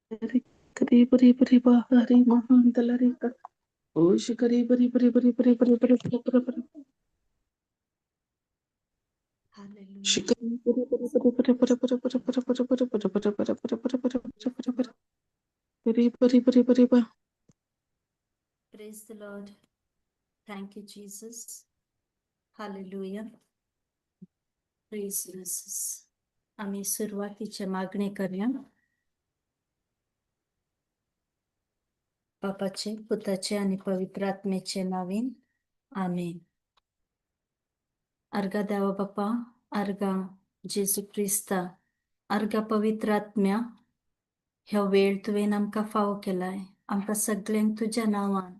Kari pari pari pa hari mahantalari ka. Osh kari pari pari pari pari pari pari pari pari pari. Hallelujah. Shikari pari pari pari pari pari pari pari pari pari pari pari pari pari pari pari pari pari pari. Kari pari pari pari pa. Praise the Lord. Thank you, Jesus. Hallelujah. Praise Jesus. आमी सुरवातीचे मागणी करया. बापाचे, पुताचे आनी पवित्र आत्मेचे नावीन, आमेन. अर्गा देवा बापा, अर्गा जेजू क्रिस्ता, अर्गा पवित्र आत्म्या, ह्यो वेळ तुवें आमकां फावो केलाय. आमकां सगल्यांक तुज्या नांवान,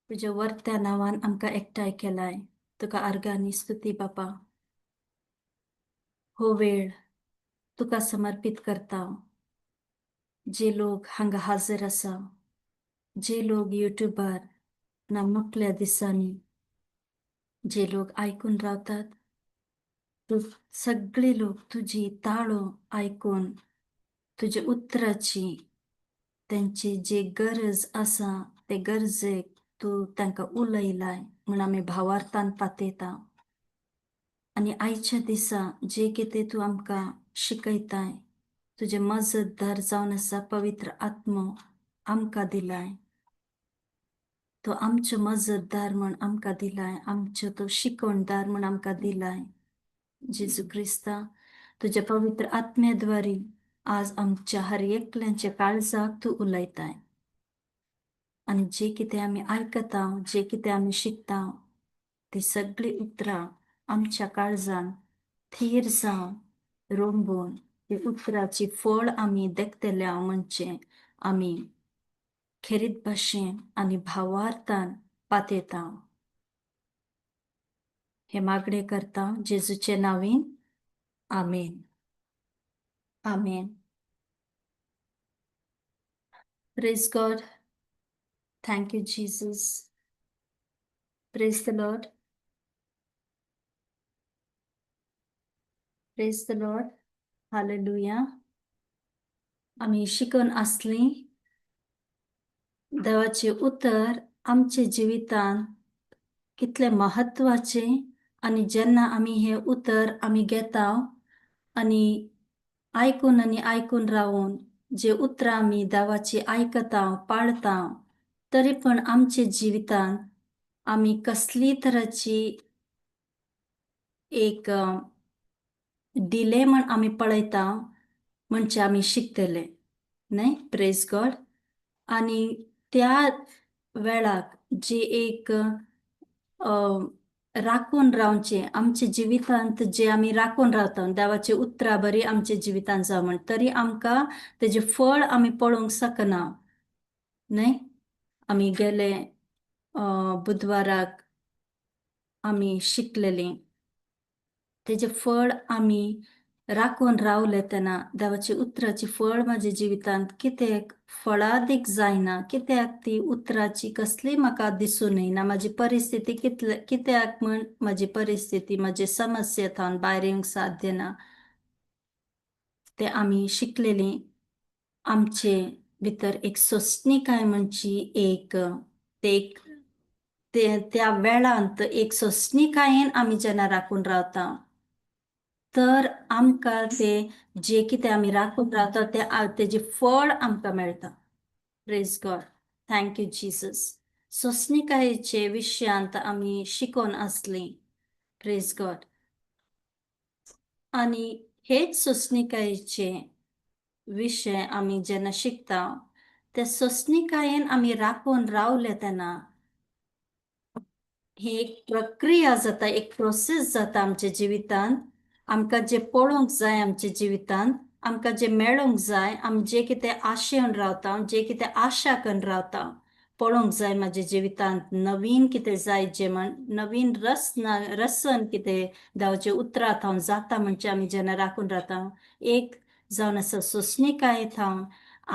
तुज्या वर्त्या नांवान आमकां एकठांय केलाय. तुका अर्गा आनी स्तुती बापा. हो वेळ तुका समर्पीत करता. जे लोक हांगा हाजीर आसा, जे लोक युट्यूबार ना मुखल्या दिसांनी जे लोक आयकून रावतात, तूं सगळे लोक तुजी ताळो आयकून तुज्या उतराची तेंची जी गरज आसा ते गरजेक तूं तांकां उलयलाय म्हूण आमी भावार्थान पातयता. आनी आयच्या दिसा जे कितें तूं आमकां शिकयताय, तुजें मजतदार जावन आसा पवित्र आत्मो आमकां दिलाय. तो आमचो मजतदार म्हूण आमकां दिलाय, आमचो तो शिकवणदार म्हूण आमकां दिलाय. जेजू क्रिस्ता, तुज्या पवित्र आत्म्याद्वारी आज आमच्या हर एकल्याच्या काळजाक तूं उलयताय. आनी जे कितें आमी आयकता, जे कितें आमी शिकता, ती सगळीं उतरां आमच्या काळजान थीर जावन रोंबून ती उतराची फळ आमी देखतले म्हणचे आमी खेरीत भाशेन आनी भावार्थान पातयता. हे मागणें करता जेजूचे नांवीन, आमेन. आमेन. Praise God. Thank you, Jesus. Praise the Lord. Praise the Lord. Hallelujah. आमी शिकून आसली देवाचें उतर आमच्या जिवितांत कितलें म्हत्वाचें, आनी जेन्ना आमी हें उतर आमी घेता आनी आयकून आनी आयकून रावून जे उतरां आमी देवाची आयकता, पाळता, तरी पण आमच्या जिवितांत आमी कसली तराची एक डिले म्हण आमी पळयता म्हणजे आमी शिकतले न्हय. प्रेज गॉड. आनी त्या वेळाक जी एक राखून रावचें आमच्या जिवितांत, जे आमी राखून रावता देवाची उतरां बरी आमच्या जिवितांत जावं म्हण, तरी आमकां तेजें फळ आमी पळोवंक शकना न्हय. आमी गेले बुधवाराक आमी शिकलेलीं तेजें फळ आमी राखून रावले तेन्ना देवाची उतराची फळ म्हाज्या जिवितांत कित्याक फळादीक जायना, कित्याक ती उतराची कसली म्हाका दिसून येना, म्हाजी परिस्थिती कितले कित्याक म्हण म्हाजी परिस्थिती म्हाजी समस्या थावन भायर येवंक साध्य ना, ते आमी शिकलेली. आमचे भितर एक सोंसणीकाय म्हणची एक ते एक ते त्या वेळांत एक सोंसणीकायेन आमी जेन्ना राखून रावता तर आमकां ते जे कितें आमी राखून रावता ते तेजें फळ आमकां मेळटा. Praise God. Thank you Jesus. सोंसणीकायेचे विशयांत आमी शिकोवन आसली. प्रेज गॉड. आनी हेच सोंसणीकायेचे विशय आमी जेन्ना शिकता ते सोंसणीकायेन आमी राखून रावले तेन्ना ही एक प्रक्रिया जाता, एक प्रोसेस जाता आमच्या जिवितांत. आमकां जें पळोवंक जाय आमच्या जिवितांत, आमकां जें मेळोंक जाय, आमी जें कितें आशेवन रावता, जें कितें आशा करून रावता, पळोवंक जाय म्हाज्या जिवितांत नवीन कितें जाय, जें म्हण नवीन रसना रसन कितें देवाच्या उतरां थावन जाता म्हणचे आमी जेन्ना राखून रावता, एक जावन आसा सोंसणीकाये थावन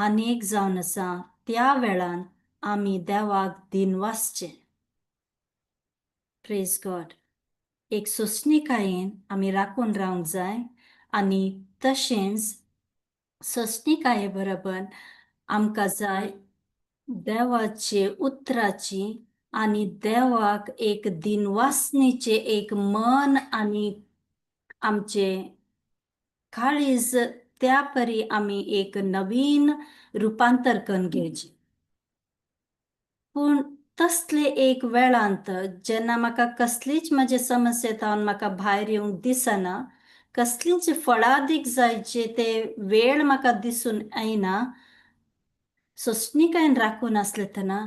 आनी एक जावन आसा त्या वेळान आमी देवाक दिनवासचें. Praise God. एक सोंसणीकायेन आमी राखून रावंक जाय आनी तशेंच सोंसणीकाये बरोबर आमकां जाय देवाचे उतराची आनी देवाक एक दिनवासणेचें एक मन आनी आमचें काळीज त्या परी आमी एक नवीन रुपांतर करून घेवचें. पूण तसले एक वेळांत जेन्ना म्हाका कसलीच म्हजे समस्ये थावन म्हाका भायर येवंक दिसना, कसलीच फळादीक जायचे ते वेळ म्हाका दिसून येना, सोंसणीकायेन राखून आसले तेन्ना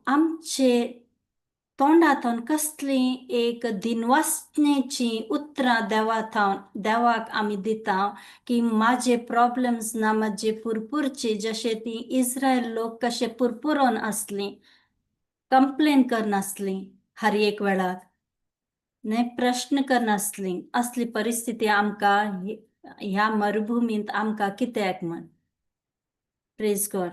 आमचे तोंडांतल्यान कसली एक दिनवासणेची उतरां देवा थावन देवाक आमी दिता की म्हाजे प्रॉब्लम्स ना म्हाजे पुरपुरचे, जशे ती इस्रायल लोक कशे पुरपुरोन आसली, कंप्लेन करनासली हर एक वेळार, न्हय प्रश्न करनासली, असली परिस्थिती आमकां ह्या मरुभुमींत आमकां कित्याक म्हण. प्रेज गॉड.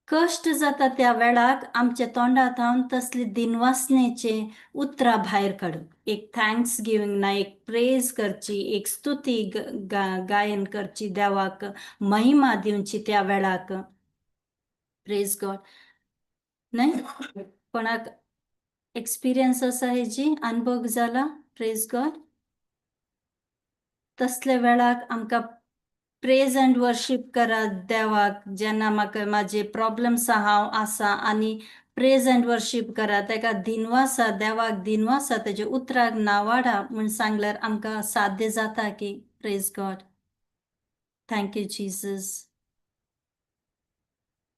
कश्ट जाता त्या वेळाक आमच्या तोंडा थावन तसली दिनवासणेचे उतरां भायर काडून एक thanks giving ना एक प्रेज करची, एक स्तुती गायन करची, देवाक महिमा दिवची त्या वेळाक. प्रेज गॉड. न्हय कोणाक एक्सपिरियन्स आसा, हेजी अनुभव जाला? प्रेज गॉड. तसल्या वेळाक आमकां प्रेज अँड वर्शीप करात देवाक. जेन्ना म्हाका म्हाजे प्रॉब्लम्स हांव आसा आनी प्रेज अँड वर्शीप करा, तेका दिनवासा, देवाक दिनवासा, तेजे उतराक नावाडा म्हूण सांगल्यार आमकां साध्य जाता की. Praise God. Thank you Jesus.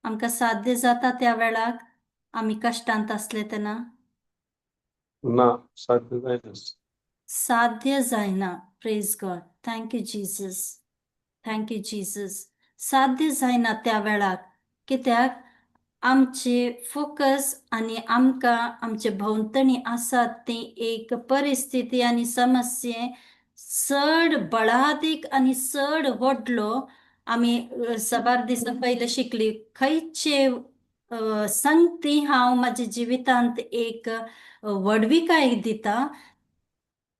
आमकां साध्य जाता त्या वेळाक आमी कश्टांत आसले तेन्ना? ना, साध्य जायना. साध्य जायना. Praise God. Thank you Jesus. Thank you Jesus. साध्य जायना त्या वेळाक, कित्याक आमचे फोकस आनी आमकां आमचे भोंवतणी आसात ती एक परिस्थिती आनी समस्ये चड बळादीक आनी चड व्हडलो. आमी साबार दिसां पयले शिकली, खंयचे संगती हांव म्हाज्या जिवितांत एक व्हडविकाय दिता,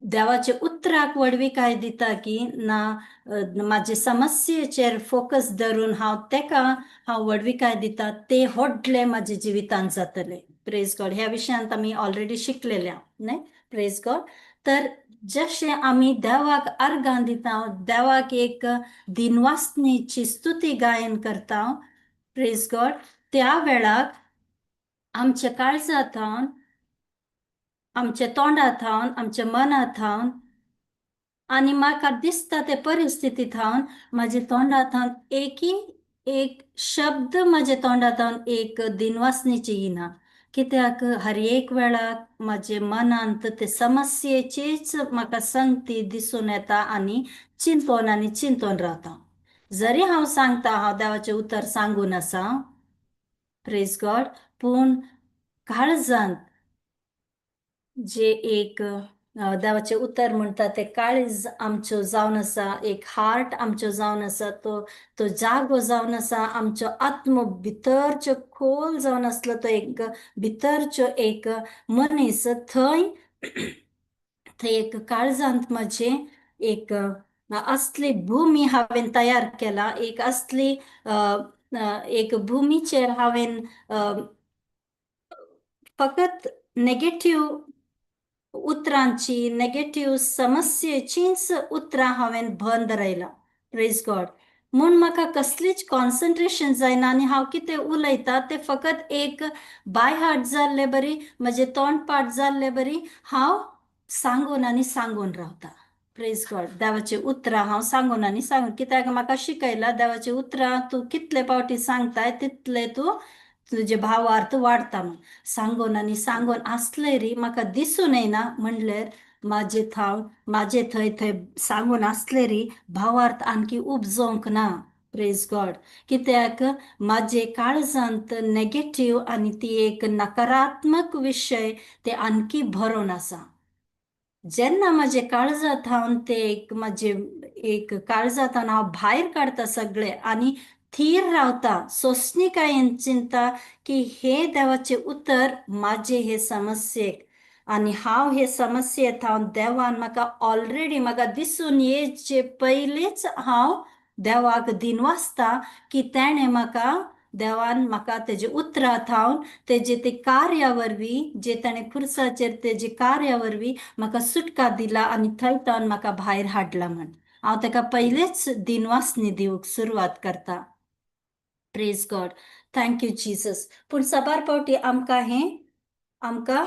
देवाच्या उतराक व्हडविकाय दिता की ना म्हाजे समस्येचेर फोकस धरून हांव तेका हांव व्हडविकाय दिता, ते व्हडले म्हाज्या जिवितांत जातले. प्रेज गॉड. ह्या विशयांत आमी ऑलरेडी शिकलेल्या न्हय? प्रेज गॉड. तर जशें आमी देवाक अर्गां दिता, देवाक एक दिनवासणेची स्तुती गायन करता, प्रेज गॉड, त्या वेळाक आमच्या काळजा थावन, आमच्या तोंडा थावन, आमच्या मना थावन आनी म्हाका दिसता ते परिस्थिती थावन म्हाज्या तोंडा थावन एकही एक शब्द म्हाज्या तोंडा थावन एक दिनवासणेची येना, कित्याक हर एक वेळाक म्हाजे मनांत ते समस्येचेच म्हाका संगती दिसून येता आनी चिंतोन आनी चिंतोन रावता. जरी हांव सांगता हांव देवाचें उतर सांगून आसा, प्रेज गॉड, पूण काळजांत जे एक देवाचें उतर म्हणटा ते काळीज आमच्यो जावन आसा, एक हार्ट आमच्यो जावन आसा, तो तो जागो जावन आसा आमचो आत्मो भितरच्यो खोल जावन आसलो तो एक भितरच्यो एक मनीस, थंय थंय एक काळजांत म्हजें एक असली भुमी हांवें तयार केला, एक असली एक भुमीचेर हांवें फकत नेगेटीव उतरांची, नेगेटीव समस्येचीच उतरां हांवें बंद रायला. प्रेज गॉड. म्हूण म्हाका कसलीच कॉन्सन्ट्रेशन जायना आनी हांव कितें उलयता तें फकत एक बाय हार्ट जाल्ले बरी, म्हजें तोंड पाठ जाल्ले बरी हांव सांगून आनी सांगून रावता. प्रेज गॉड. देवाची उतरां हांव सांगून आनी सांगून, कित्याक म्हाका शिकयला देवाची उतरां तूं कितले पावटी सांगताय तितले तूं तुजे भावार्थ वाडटा म्हूण. सांगून आनी सांगून आसले री म्हाका दिसून येना, म्हणल्यार म्हाजे थावन म्हाजे थंय थंय सांगून आसले री भावार्थ आणखी उपजोवंक ना. प्रेज गॉड. कित्याक म्हाजे काळजांत नेगेटीव आनी ती एक नकारात्मक विशय ते आणखी भरून आसा. जेन्ना म्हाजे काळजा थावन ते एक म्हाजे एक काळजा थावन हांव भायर काडटा सगळे आनी थीर रावता, सोंसणीकायेन चिंता की हे देवाचें उतर म्हाजे हे समस्येक आनी हांव हे समस्ये थावन देवान म्हाका ऑलरेडी म्हाका दिसून येवचे पयलींच हांव देवाक दिनवासता की तेणें म्हाका, देवान म्हाका तेजे उतरां थावन तेजे ते कार्या वरवीं, जे ताणें खुर्साचेर तेजे कार्या वरवीं म्हाका सुटका दिला आनी थंय तावन म्हाका भायर हाडला म्हण हांव ताका पयलेच दिनवासनी दिवंक सुरवात करता. Praise God, thank you Jesus. पूण साबार फावटी आमकां हें, आमकां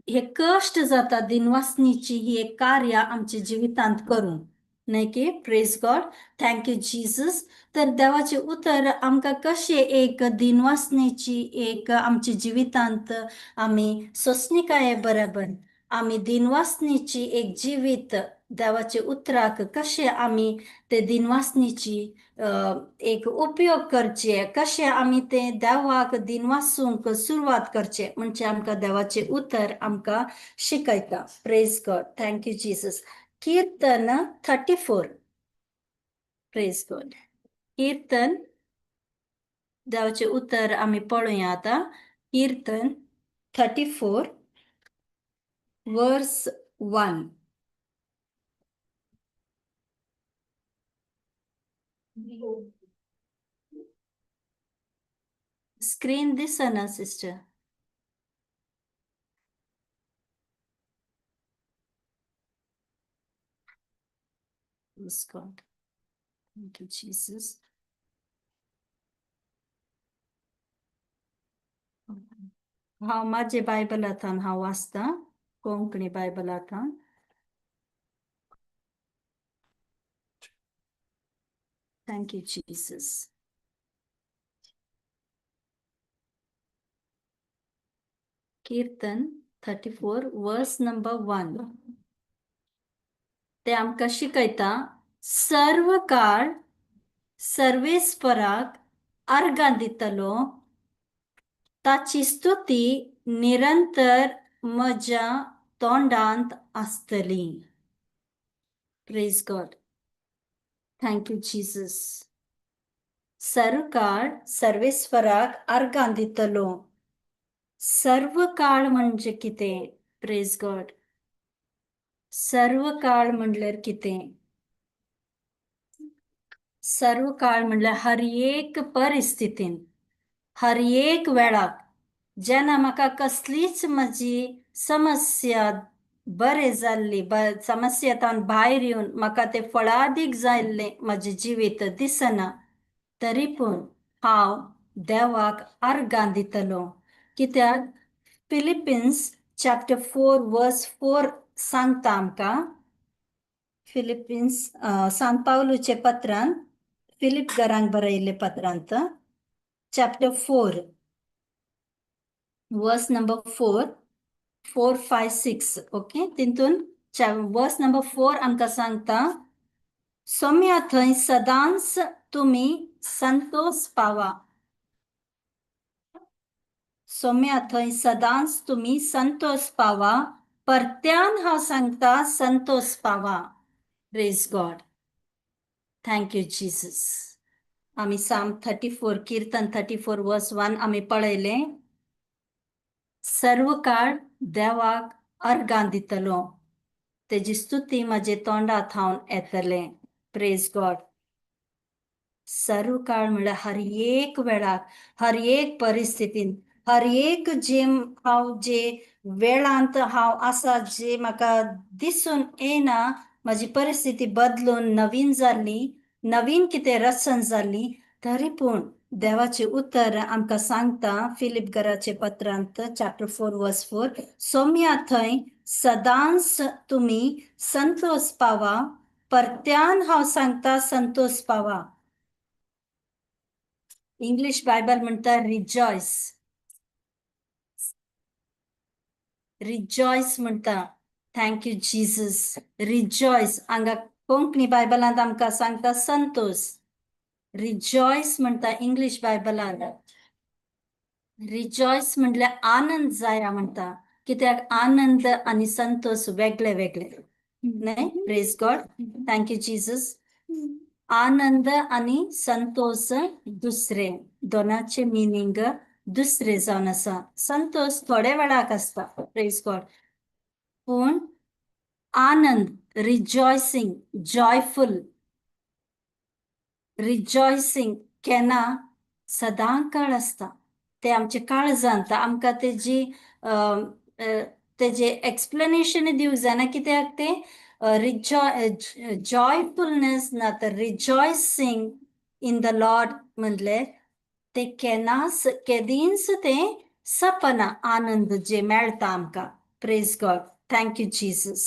हे कश्ट जाता दिनवासनीची ही एक कार्य आमच्या जिवितांत करूंक, न्हय की? Praise God, thank you Jesus. तर देवाचें उतर आमकां कशें एक दिनवासनेची एक आमच्या जिवितांत आमी सोंसणीकाये बराबर आमी दिनवासनीची एक जिवीत देवाच्या उतराक कशें आमी ते दिनवासनीची एक उपयोग करचे, कशें आमी ते देवाक दिनवासूंक सुरवात करचे म्हणजे आमकां देवाचें उतर आमकां शिकयता. Praise God, thank you Jesus. Kirtan 34. Praise God. Kirtan, देवाचें उतर आमी पळोवया आतां. Kirtan 34 verse 1. Screen दिसना sister. Praise God. Thank you, Jesus. हांव म्हाजे बायबलांतल्यान हांव वाचतां, Konkani बायबलांतल्यान. Thank you, Jesus. Kirtan 34 verse number 1. ते आमकां शिकयता, सर्व काळ सर्वेस्पराक अर्गां दितलो, ताची स्तुती निरंतर म्हज्या तोंडांत आसतली. Praise God, thank you Jesus. सर्व काळ सर्वेस्वराक अर्गां दितलो. सर्व काळ म्हणजे कितें? प्रेज गॉड. सर्व काळ म्हणल्यार कितें? सर्व काळ म्हणल्यार हर एक परिस्थितीन, हर एक वेळाक, जेन्ना म्हाका कसलीच म्हजी समस्या बरें जाल्ली, समस्येंतान भायर येवन म्हाका तें फळादीक जाल्लें म्हजें जिवीत दिसना, तरी पूण हांव देवाक अर्गां दितलो. कित्याक फिलिपिन्स चॅप्टर 4 वर्स 4 सांगता आमकां. फिलिपिन्स, सान पावलूचे पत्रान फिलिप घरांक बरयल्ले पत्रांत chapter 4 verse number 4, 4 5 6, okay. तितून वर्स नंबर 4 आमकां सांगता, सोम्या थंय सदांच तुमी संतोष पावा. सोम्या थंय सदांच तुमी संतोष पावा. परत्यान हांव सांगता, संतोष पावा. Praise God, thank you Jesus. आमी साम 34, किर्तन 34 वर्स 1 आमी पळयलें. सर्व काळ देवाक अर्गां दितलो, तेजी स्तुती म्हजे तोंडा थावन येतलें. Praise God. सर्व काळ म्हणल्यार हर एक वेळाक, हर एक परिस्थितीन, हर एक जे हांव जे वेळांत हांव आसा, जे म्हाका दिसून येना म्हजी परिस्थिती बदलून नवीन जाल्ली, नवीन कितें रचन जाल्ली, तरी पूण देवाचें उतर आमकां सांगता फिलिप घराचे पत्रांत चॅप्टर 4 वर्स 4, सोम्या थंय सदांच तुमी संतोष पावा. परत्यान हांव सांगता, संतोष पावा. इंग्लीश बायबल म्हणटा रिजॉयस. रिजॉयस म्हणटा. Thank you Jesus. Rejoice हांगा कोंकणी बायबलांत आमकां सांगता संतोष. रिजॉयस म्हणटा इंग्लीश बायबलांत. रिजॉयस म्हटल्यार आनंद जाया म्हणटा. कित्याक आनंद आनी संतोष वेगळे वेगळे, न्हय? Praise God, thank you Jesus. आनंद आनी संतोष दुसरे, दोनाचे मिनींग दुसरे जावन आसा. संतोष थोड्या वेळाक आसता. प्रेज गॉड. पूण आनंद, रिजॉयसिंग, जॉयफूल. रिजॉयसिंग केन्ना सदां काळ आसता. ते आमचे काळजांत आमकां तेजी तेजे एक्सप्लेनेशन दिवंक जायना, कित्याक ते जॉयफुलनेस ना तर रिजॉयसिंग इन the Lord म्हणले ते केन्नाच केदींच ते सपना आनंद जे मेळटा आमकां. Praise God, thank you Jesus.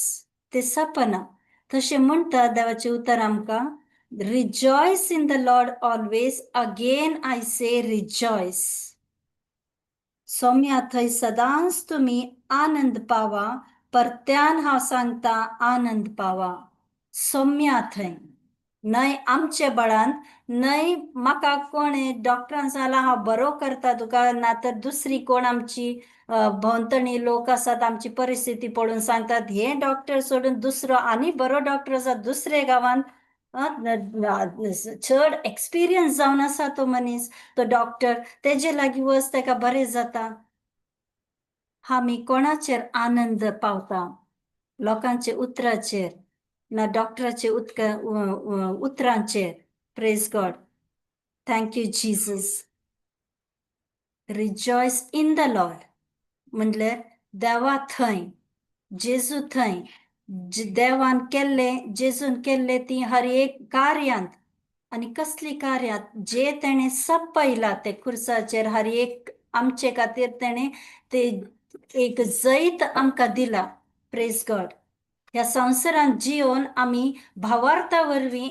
ते सपना तशें म्हणटा देवाचें उतर आमकां, rejoice in the Lord always, again I say rejoice. Saumya थंय सदांच तुमी आनंद पावा, परत्यान हांव सांगता आनंद पावा. सोम्या थंय न्हय आमचे बळान, न्हय म्हाका कोणें डॉक्टरान सांगलां हांव बरो करता तुका, ना तर दुसरी कोण आमची भोंवतणी लोक आसात आमची परिस्थिती पळोवन सांगतात हे डॉक्टर सोडून दुसरो आनी बरो डॉक्टर आसा दुसरे गांवांत, चड एक्सपिरियन्स जावन आसा तो मनीस, तो डॉक्टर, तेजे लागीं वच तेका बरें जाता. आमी कोणाचेर आनंद पावता? लोकांचे उतराचेर ना डॉक्टराचे उतरांचेर. Praise God, thank you Jesus. Rejoice in the Lord म्हणल्यार देवा थंय, जेजू थंय, देवान केल्ले, जेजून केल्ले ती हर एक कार्यांत, आनी कसली कार्यांत जे तेणें सपयला ते खुर्साचेर, हर एक आमचे खातीर तेणें ते एक जैत आमकां दिला. Praise God. ह्या संवसारांत जियोन आमी भावार्था वरवीं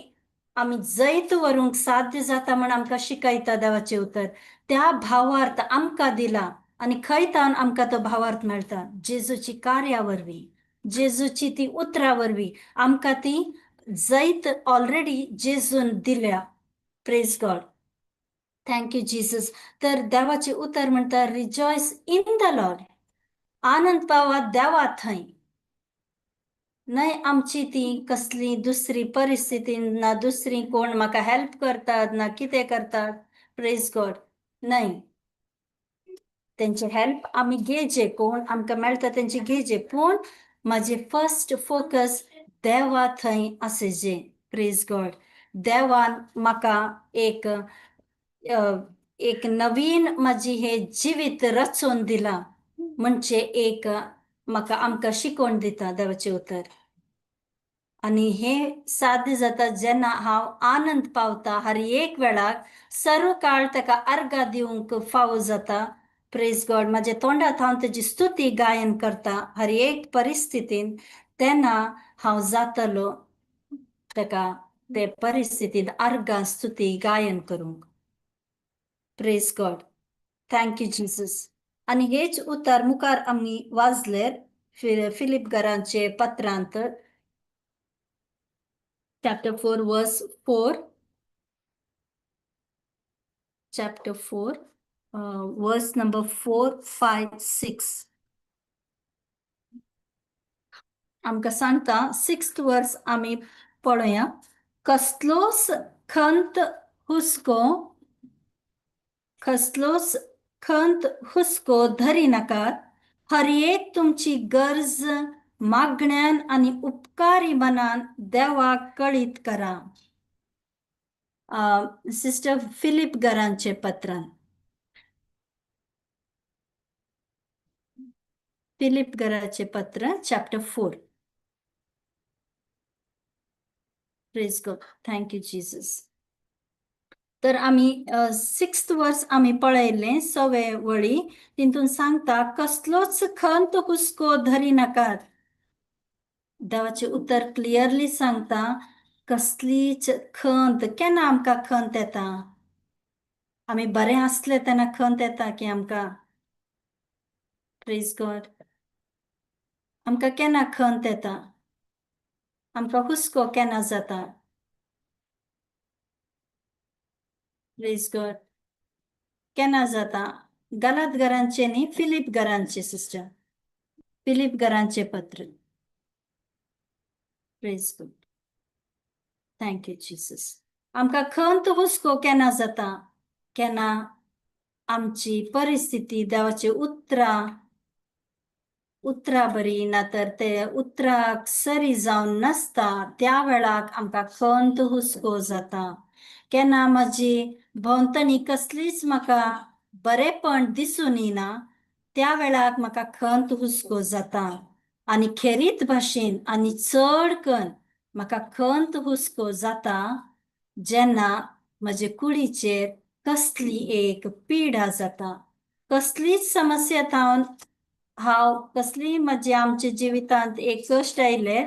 आमी जैत व्हरूंक साध्य जाता म्हण आमकां शिकयता देवाचें उतर. त्या भावार्थ आमकां दिला आनी खंय तावन आमकां तो भावार्थ मेळटा? जेजूची कार्या वरवीं, जेजूची ती उतरां वरवीं आमकां ती जैत ऑलरेडी जेजून दिल्या. Praise God, thank you Jesus. तर देवाचें उतर म्हणटा रिजॉयस इन the Lord, आनंद पावा देवा थंय, न्हय आमची ती कसली दुसरी परिस्थिती ना दुसरी कोण म्हाका हेल्प करतात ना कितें करतात. प्रेज गॉड. न्हय तेंचे हेल्प आमी घेवचे, कोण आमकां मेळटा तेंचे घेवचे, पूण म्हाजे फर्स्ट फोकस देवा थंय आसचे. Praise God. देवान म्हाका एक एक नवीन म्हाजी हे जिवीत रचून दिला म्हणजे एक म्हाका आमकां शिकोवन दिता देवाचें उतर. आनी हे साध्य जाता जेन्ना हांव आनंद पावता हर एक वेळाक, सर्व काळ ताका अर्गां दिवंक फावो जाता. प्रेज गॉड. म्हाज्या तोंडांत हांव तेजी स्तुती गायन करता हर एक परिस्थितीन, तेन्ना हांव जातलो ताका ते परिस्थितींत अर्गां स्तुती गायन करूंक. Praise God, thank you Jesus. आनी हेच उतर मुखार आमी वाजले फिलीप घरांचे पत्रांत, chapter 4 verse 4, chapter 4 verse number 4, 5, 6 आमकां सांगता. 6th वर्स आमी पळोवया. कसलोच खंत हुस्को, कसलोच खंत हुस्को धरी नाकात, हर एक तुमची गरज मागण्यान आनी उपकारी मनान देवाक कळीत करा. सिस्टर फिलीप घरांचे पत्रान, फिलीप घराचे पत्र chapter 4. Praise God, thank you Jesus. तर आमी 6th वर्स आमी पळयलें, सवे वळी तितून सांगता कसलोच खंत हुस्को धरी नाकात. देवाचें उतर क्लियरली सांगता कसलीच खंत. केन्ना आमकां खंत येता? आमी बरें आसले तेन्ना खंत येता की आमकां? प्रेज गॉड. आमकां केन्ना खंत येता? आमकां हुस्को केन्ना जाता? प्रेज गॉड. केन्ना जाता? गलात घरांचे न्ही, फिलीप घरांचे सिस्टर, फिलीप घरांचे पत्र. Praise God, thank you Jesus. आमकां खंत हुस्को केन्ना जाता? केन्ना आमची परिस्थिती देवाची उतरां उतरां बरी ना तर ते उतराक सरी जावन नासता त्या वेळाक आमकां खंत हुस्को जाता. केन्ना म्हजी भोंवतणी कसलीच म्हाका बरेपण दिसून येना त्या वेळाक म्हाका खंत हुस्को जाता. आनी खेरीत भाशेन आनी चड कन्न म्हाका खंत हुस्को जाता जेन्ना म्हजे कुडीचेर कसली एक पिडा जाता, कसलीच समस्या थावन हांव कसली म्हजे आमच्या जिवितांत एक कश्ट आयले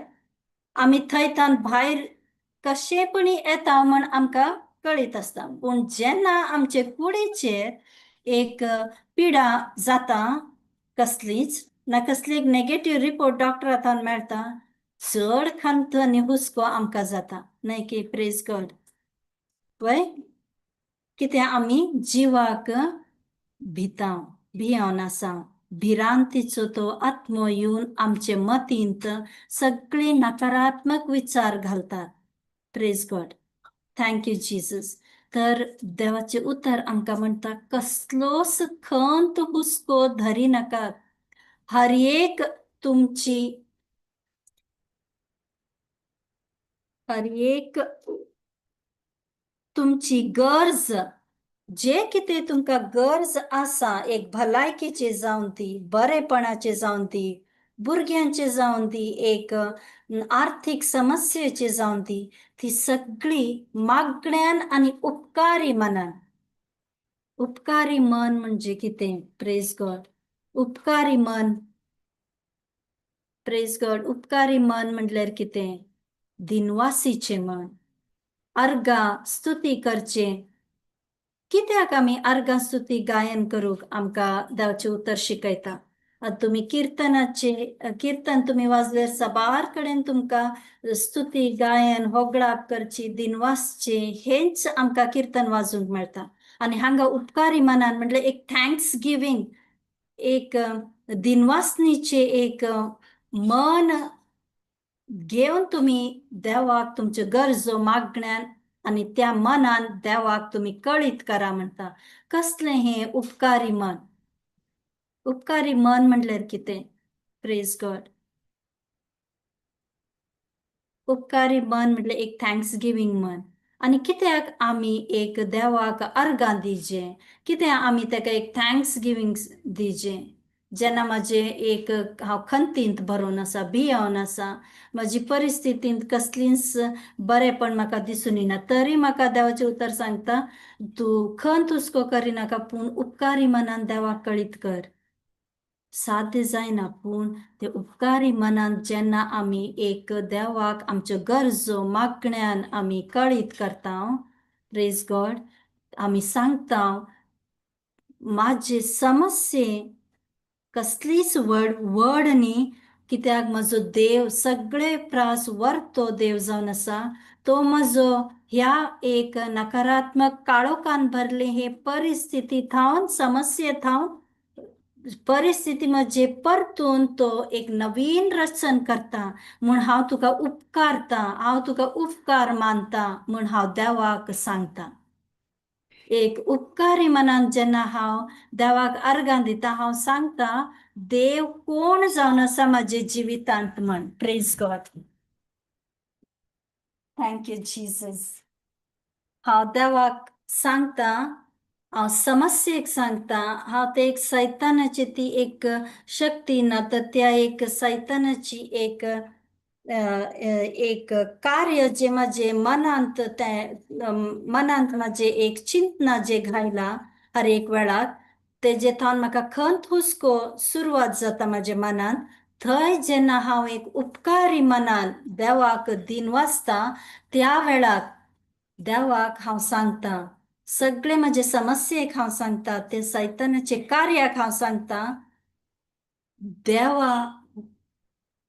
आमी थंय थावन भायर कशेपणी येता म्हण आमकां कळीत आसता. पूण जेन्ना आमचे कुडीचेर एक पिडा जाता कसलीच ना कसली एक नेगेटीव रिपोर्ट डॉक्टरा थावन मेळटा, चड खंत आनी हुस्को आमकां जाता न्हय की? प्रेज गॉड. वय कित्याक आमी जिवाक भिता, भियोन आसा. भिरांतीचो तो आत्मो येवन आमचे मतींत सगळे नकारात्मक विचार घालतात. Praise God, thank you Jesus. तर देवाचें उतर आमकां म्हणटा कसलोच खंत हुस्को धरी नाकात, हर एक तुमची हर एक तुमची गरज, जे कितें तुमकां गरज आसा, एक भलायकेची जावन ती, बरेपणाची जावन ती, भुरग्यांची जावन ती, एक आर्थीक समस्येची जावन ती, ती सगळी मागण्यान आनी उपकारी मनान. उपकारी मन म्हणजे कितें? प्रेज गॉड. उपकारी मन, प्रेज गॉड. उपकारी मन म्हटल्यार कितें? दिनवासीचें मन, अर्गां स्तुती करचें. कित्याक आमी अर्गां स्तुती गायन करूंक आमकां देवाचें उतर शिकयता? आतां तुमी किर्तनाचे किर्तन तुमी वाजल्यार साबार कडेन तुमकां स्तुती गायन होगळाप करची, दिनवासचे हेंच आमकां किर्तन वाजूंक मेळटा. आनी हांगा उपकारी मनान म्हटल्यार एक thanks giving, एक दिनवासनीचे एक मन घेवन तुमी देवाक तुमच्यो गरजो मागण्यान आनी त्या मनान देवाक तुमी कळीत करा म्हणटा. कसलें हें उपकारी मन? उपकारी मन म्हटल्यार कितें? प्रेज गॉड. उपकारी मन म्हटल्यार एक thanks giving मन. आनी कित्याक आमी एक देवाक अर्गां दिवचें? कित्याक आमी ताका एक thanks giving दिवचें? जेन्ना म्हजें एक हांव खंतींत भरोन आसा, भियोन आसा, म्हजी परिस्थितींत कसलीच बरेपण म्हाका दिसून येना, तरी म्हाका देवाचें उतर सांगता तूं खंत हुस्को करिनाका पूण उपकारी मनान देवाक कळीत कर. साध्य जायना पूण ते उपकारी मनान जेन्ना आमी एक देवाक आमच्यो गरजो मागण्यान आमी कळीत करता, प्रेज गॉड, आमी सांगता म्हाजे समस्ये कसलीच व्हड व्हड न्ही, कित्याक म्हजो देव सगळे प्रास व्हरतो देव जावन आसा. तो म्हजो ह्या एक नकारात्मक काळोखान भरले हे परिस्थिती थावन, समस्ये थावन, परिस्थिती म्हजे परतून तो एक नवीन रचन करता म्हूण हांव तुका उपकारता, हांव तुका उपकार मानता म्हूण हांव देवाक सांगता. एक उपकारी मनान जेन्ना हांव देवाक अर्गां दिता, हांव सांगता देव कोण जावन आसा म्हाजे जिवितांत म्हण. Praise God, thank you Jesus. हांव देवाक सांगता, हांव समस्येक सांगता, हांव ते एक सैतानाची ती एक शक्ती ना तर त्या एक सैतानाची एक एक कार्य जे म्हजे मनांत तें मनांत म्हाजे एक चिंतना जे घायला हर एक वेळाक तेजे थावन म्हाका खंत हुस्को सुरवात जाता म्हाज्या मनांत. थंय जेन्ना हांव एक उपकारी मनान देवाक दिनवासता त्या वेळाक देवाक हांव सांगता सगळे म्हजे समस्येक हांव सांगता, ते सैतानाचे कार्याक हांव सांगता, देवा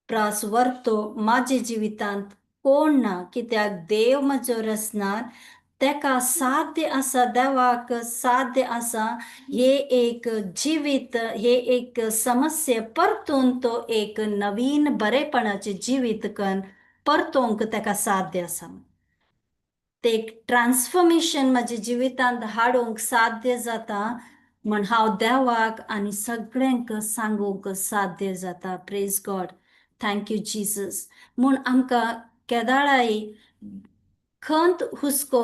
प्रास व्हरतो म्हाजे जिवितांत कोण ना, कित्याक देव म्हजो रचणार, तेका साध्य आसा, देवाक साध्य आसा हे एक जिवीत, हे एक समस्या परतून तो एक नवीन बरेपणाचें जिवीत कन्न परतोवंक तेका साध्य आसा. ते एक ट्रान्सफॉर्मेशन म्हाज्या जिवितांत हाडूंक साध्य जाता. म्हण हांव देवाक आनी सगळ्यांक सांगूंक साध्य जाता. Praise God, thank you Jesus. म्हूण आमकां केदाळाय खंत हुस्को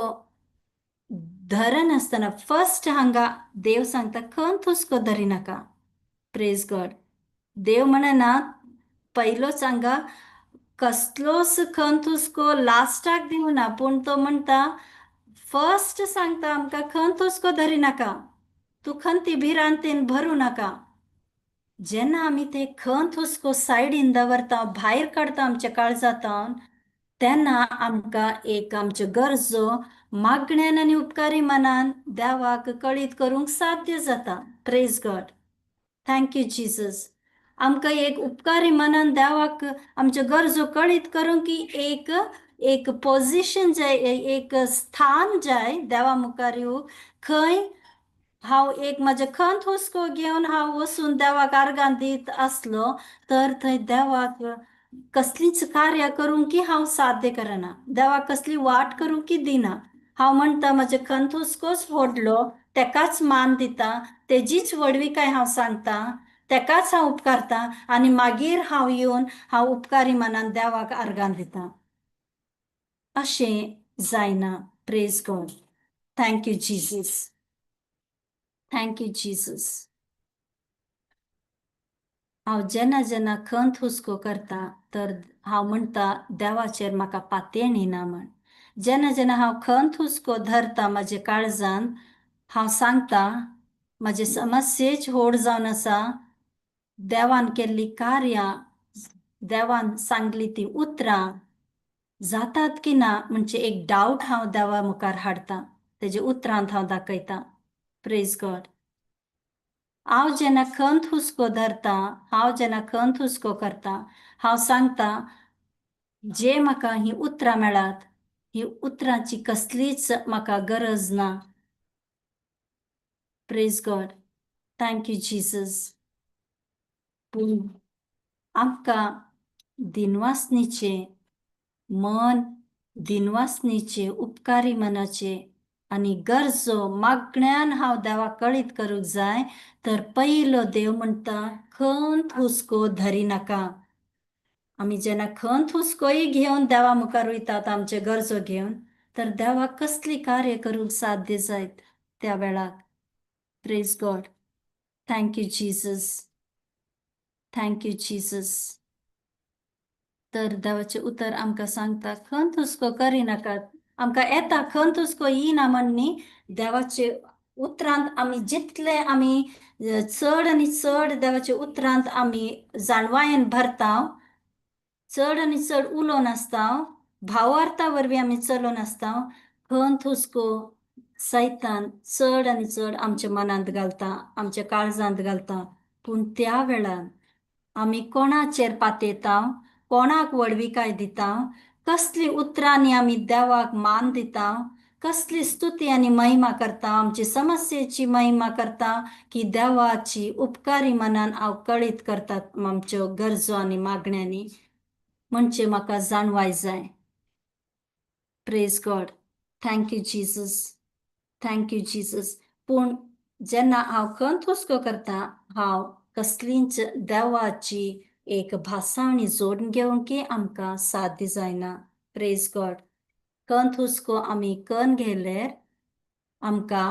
धरनासतना फर्स्ट हांगा देव सांगता, खंत हुस्को धरिनाका. प्रेज गॉड. देव म्हणना पयलोच हांगा कसलोच खंत हुस्को लास्टाक दिवना, पूण तो म्हणटा, फर्स्ट सांगता आमकां, खंत हुस्को धरिनाका, तूं खंती भिरांतेन भरूं नाका. जेन्ना आमी ते खंत हुस्को सायडीन दवरता, भायर काडता आमच्या काळजांत, तेन्ना आमकां एक आमच्यो गरजो मागण्यान आनी उपकारी मनान देवाक कळीत करूंक साध्य जाता. Praise God, thank you Jesus. आमकां एक उपकारी मनान देवाक आमच्यो गरजो कळीत करूंक की एक एक पोजिशन जाय, एक स्थान जाय देवा मुखार येवंक, खंय हांव एक म्हजें खंत हुस्को घेवन हांव वचून देवाक आर्गां दीत आसलो तर थंय देवाक कसलीच कार्य करूंक की हांव साध्य करना, देवाक कसली वाट करूंक की दिना. हांव म्हणटा, म्हजें खंत हुस्कोच व्हडलो, तेकाच मान दिता, तेजीच व्हडविकाय हांव सांगता, तेकाच हांव उपकारता आनी मागीर हांव येवन हांव उपकारी मनान देवाक आर्गां दिता, अशें जायना. Praise God, thank you Jesus, thank you Jesus. हांव जेन्ना जेन्ना खंत हुस्को करता तर हांव म्हणटा, देवाचेर म्हाका पातयेणी ना म्हण. जेन्ना जेन्ना हांव खंत हुस्को धरता म्हज्या काळजान, हांव सांगता म्हजे समस्येच व्हड जावन आसा, देवान केल्ली कार्यां, देवान सांगली ती उतरां जातात की ना म्हणजे एक डावट हांव देवा मुखार हाडटा, तेजे उतरांत हांव दाखयता. Praise God. हांव जेन्ना खंत हुस्को धरता, हांव जेन्ना खंत हुस्को करता, हांव सांगता, जे म्हाका हीं उतरां मेळात, ही उतरांची कसलीच म्हाका गरज ना. Praise God, thank you Jesus. पूण आमकां दिनवासनीचे मन, दिनवासनीचे उपकारी मनाचे आनी गरजो मागण्यान हांव देवाक कळीत करूंक जाय, तर पयलो देव म्हणटा, खंत हुस्को धरी नाका. आमी जेन्ना खंत हुस्कोय घेवन देवा मुखार वयतात आमचे गरजो घेवन, तर देवाक कसली कार्य करूंक साध्य जायत त्या वेळाक? Praise God, thank you Jesus, thank you Jesus. तर देवाचें उतर आमकां सांगता, खंत हुस्को करिनाकात. आमकां येता खंत हुस्को येना म्हण न्ही. देवाचे उतरांत आमी जितले आमी चड आनी चड देवाच्या उतरांत आमी जाणवायेन भरता, चड आनी चड उलोवन आसता, भावार्था वरवीं आमी चलोवन आसता, खंत हुस्को सैतान चड आनी चड आमच्या मनांत घालता, आमच्या काळजांत घालता. पूण त्या वेळार आमी कोणाचेर पातयेता, कोणाक व्हडविकाय दिता, कसली उतरांनी आमी देवाक मान दिता, कसली स्तुती आनी महिमा करता, आमची समस्येची महिमा करता की देवाची उपकारी मनान हांव कळीत करतात आमच्यो गरजो आनी मागण्यांनी, म्हणजे म्हाका जाणवाय जाय. Praise God, thank you Jesus, thank you Jesus. पूण जेन्ना हांव खंत हुस्को करता, हांव कसलीच देवाची एक भासावणी जोडून घेवंक आमकां साध्य जायना. Praise God. खंत हुस्को आमी कन घेयल्यार आमकां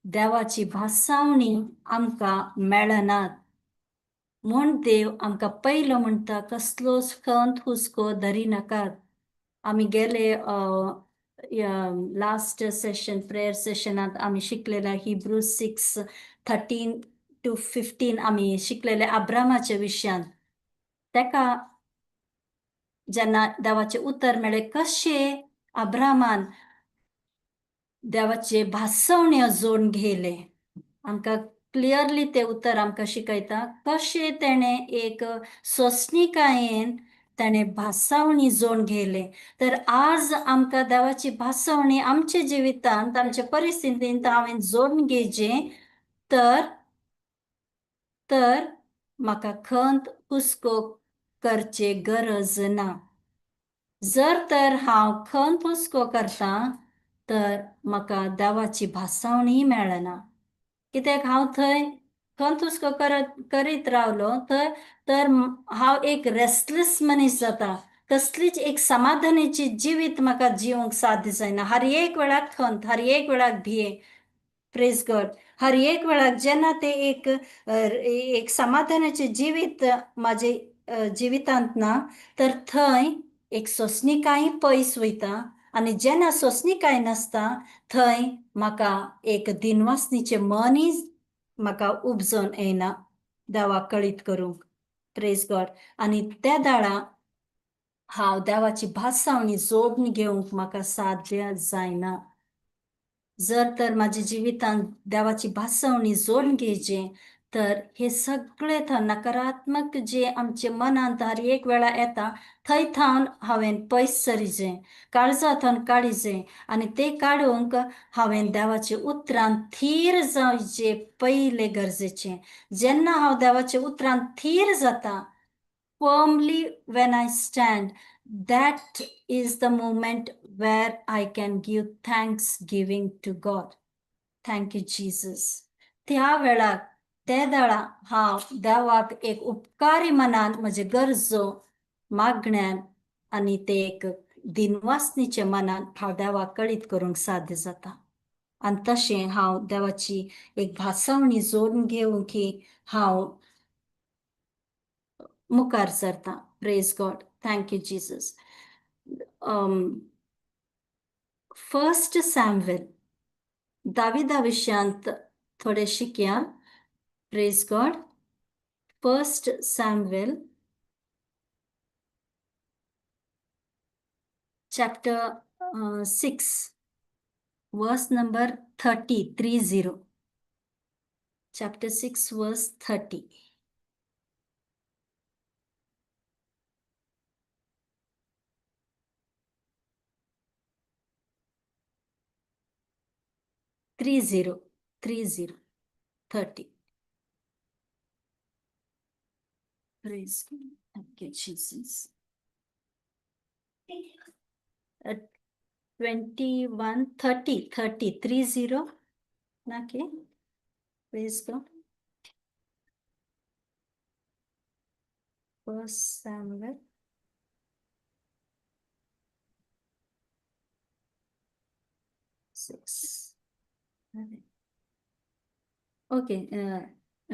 देवाची भासावणी आमकां मेळनात. म्हूण देव आमकां पयलो म्हणटा, कसलोच खंत हुस्को धरी नाकात. आमी गेले लास्ट सेशन, प्रेयर सेशनात आमी शिकलेले हिब्रू 6:13 to 15. आमी शिकलेले अब्रामाच्या विशयान. तेका जेन्ना देवाचें उतर मेळ्ळें, कशें अब्रामान देवाचे भासवण्य जोडून घेयलें, आमकां क्लियरली ते उतर आमकां शिकयता, कशें तेणें एक सोंसणिकायेन ताणें भासावणी जोडून घेयलें. तर आज आमकां देवाची भासावणी आमच्या जिवितांत, आमच्या परिस्थितींत हांवें जोडून घेवचें तर म्हाका खंत हुस्को करचे गरज ना. जर तर हांव खंत हुस्को करता तर म्हाका देवाची भासावणी मेळना. कित्याक हांव थंय खंत हुस्को करीत रावलो थंय तर हांव एक रेस्टलेस मनीस जाता. कसलीच एक समाधानाची जिवीत म्हाका जिवंक साध्य जायना. हर एक वेळाक खंत, हर एक वेळाक भिये. प्रेज गॉड. हर एक वेळाक जेन्ना ते एक एक समाधानाचें जिवीत म्हाजे जिवितांत ना तर थंय एक सोंसणीकाय पयस वयता आनी जेन्ना सोंसणीकाय नासता थंय म्हाका एक दिनवासनीचें मनय म्हाका उपजोन येना देवाक कळीत करूंक. Praise God. आनी त्या दाळा हांव देवाची भासावणी जोडून घेवंक म्हाका साध्य जायना. जर तर म्हाज्या जिवितांत देवाची भासावणी जोडून घेवचें तर हे सगळे थंय नकारात्मक जे आमचे मनांत हर एक वेळा येता थंय थावन हांवें पयस सरिचें, काळजा थावन काडिचें आनी ते काडूंक हांवें देवाच्या उतरान थीर जावचें पयलें गरजेचें. जेन्ना हांव देवाच्या उतरान थीर जाता, firmly when I stand, that is the moment where I can give thanksgiving to God. Thank you, Jesus. त्या वेळाक ते दाळा हांव देवाक एक उपकारी मनान म्हजे गरजो मागण्यान आनी ते एक दिनवासनीचे मनान हांव देवाक कळीत करूंक साध्य जाता. आनी तशें हांव देवाची एक भासावणी जोडून घेवंक की हांव मुखार सरता. Praise God. Thank you, Jesus. First Samuel, दाविदा विशयांत थोडे शिकया. Praise God. First Samuel chapter 6, verse number 30, 30. Chapter 6, verse 30. 30, 30, 30. Praise God. Thank you, Jesus. 21, 30, 30, 30. Okay. Praise God. First Samuel. 6. Okay.